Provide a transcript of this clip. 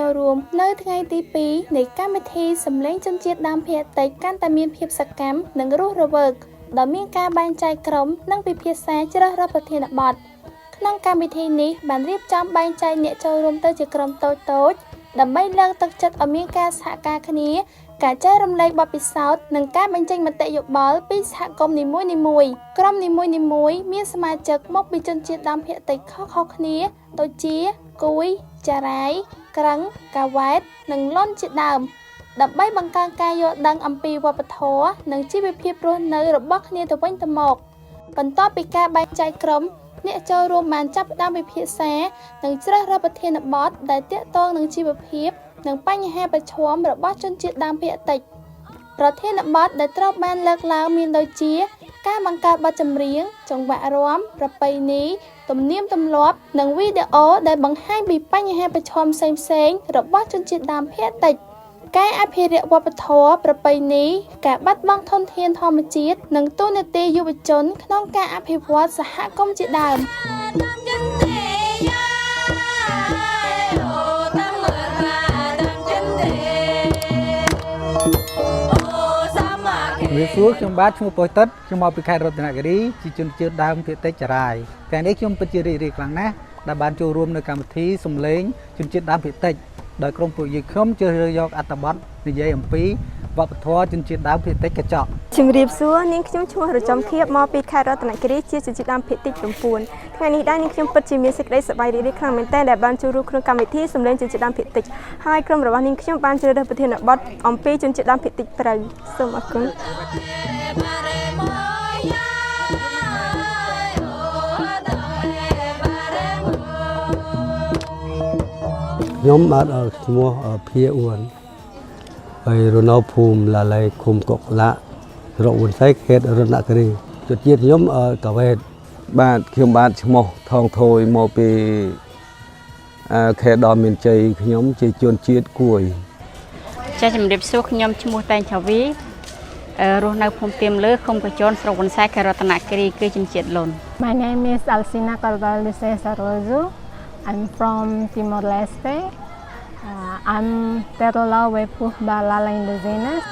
ចូលរួមនៅថ្ងៃទី2នៃកម្មវិធីសម្លេងជនជាតិដើមភាគតិចកាន់តែមានភាពសកម្មនិងរស់រវើកដោយមានការបែងចែកក្រុមនិងពិភាក្សាជ្រើសរើសប្រធានបទក្នុងកម្មវិធីនេះបានរៀបចំបែងចែកអ្នកចូលរួមទៅជាក្រុមតូចៗដើម្បីលើកទឹកចិត្តឲ្យមានការសហការគ្នាការចែករំលែកបទពិសោធន៍និងការបញ្ចេញមតិយោបល់ពីសហគមន៍នីមួយៗក្រុមនីមួយៗមានសមាជិកមកពីជនជាតិដើមភាគតិចខុសៗគ្នាដូចជាគួយចារាយក្រឹងកាវ៉ែតនិងលុនជាដើមដើម្បីបង្កើនការយល់ដឹងអំពីវប្បធម៌និងជីវភាពរស់នៅរបស់គ្នាទៅវិញទៅមកបន្ទាប់ពីការបែងចែកក្រុមអ្នកចូលរួមបានចាប់ផ្ដើមពិភាក្សានិងជ្រើសរើសប្រធានបទដែលទាក់ទងនឹងជីវភាពនិងបញ្ហាប្រឈមរបស់ជនជាតិដើមភាគតិចប្រធានបទដែលត្រូវបានលើកឡើងមានដូចជា ការបង្កើតបទចម្រៀងចង្វាក់រាំប្រពៃណីទំនៀមទម្លាប់និងវីដេអូដែលបង្ហាញពីបញ្ហាប្រឈមផ្សេងៗរបស់ជនជាតិដើមភាគតិចការអភិរក្សវប្បធម៌ប្រពៃណីការបាត់បង់ធនធានធម្មជាតិនិងតួនាទីយុវជនក្នុងការអភិវឌ្ឍសហគមន៍ជាដើម។ ជំរាបសួរខ្ញុំបាទឈ្មោះប៉ុយតិតខ្ញុំមកពីខេត្តរតនគិរីជាជនជាតិដើមភាគតិចចារាយថ្ងៃនេះខ្ញុំពិតជារីករាយខ្លាំងណាស់ដែលបានចូលរួមនៅកម្មវិធីសំឡេងជនជាតិដើមភាគតិចដោយក្រុមពួកយើងខ្ញុំជ្រើសរើសយកអត្ថបទនិយាយអំពីវប្បធម៌ជនជាតិដើមភាគតិចកញ្ចក់ ជំរាបសួរនាងខ្ញុំឈ្មោះរចំធៀបមកពីខេត្តរតនគិរីជាជនជាតិដើមភាគតិច9ថ្ងៃនេះដែរនាងខ្ញុំពិតជាមានសេចក្តីសប្បាយរីករាយខ្លាំងមែនទែនដែលបានចូលរួមក្នុងកម្មវិធីសម្លេងជនជាតិដើមភាគតិចហើយក្រុមរបស់នាងខ្ញុំបានជ្រើសរើសប្រធានបទអំពីជនជាតិដើមភាគតិចព្រៅសូមអរគុណ ខ្ញុំបាទឈ្មោះភាអួនហើយរស់នៅភូមិឡាឡៃឃុំកុកឡាស្រុកវុនសៃខេត្តរតនគិរីជនជាតិខ្ញុំកាវ៉េត បាទខ្ញុំបាទឈ្មោះថងថយមកពីអឺខេត្តដ៏មានជ័យខ្ញុំជាជនជាតិគួយ ចាជំរាបសួរខ្ញុំឈ្មោះតែងឆាវីអឺរស់នៅភូមិទៀមលើឃុំកញ្ចនស្រុកវ៉ាន់សែខេត្តរតនគិរីគឺជនជាតិលុន My name is Alcina Cordal de Cesar Rosu. I'm from Timor Leste. I'm Terla Wepuh Balala Indigenous.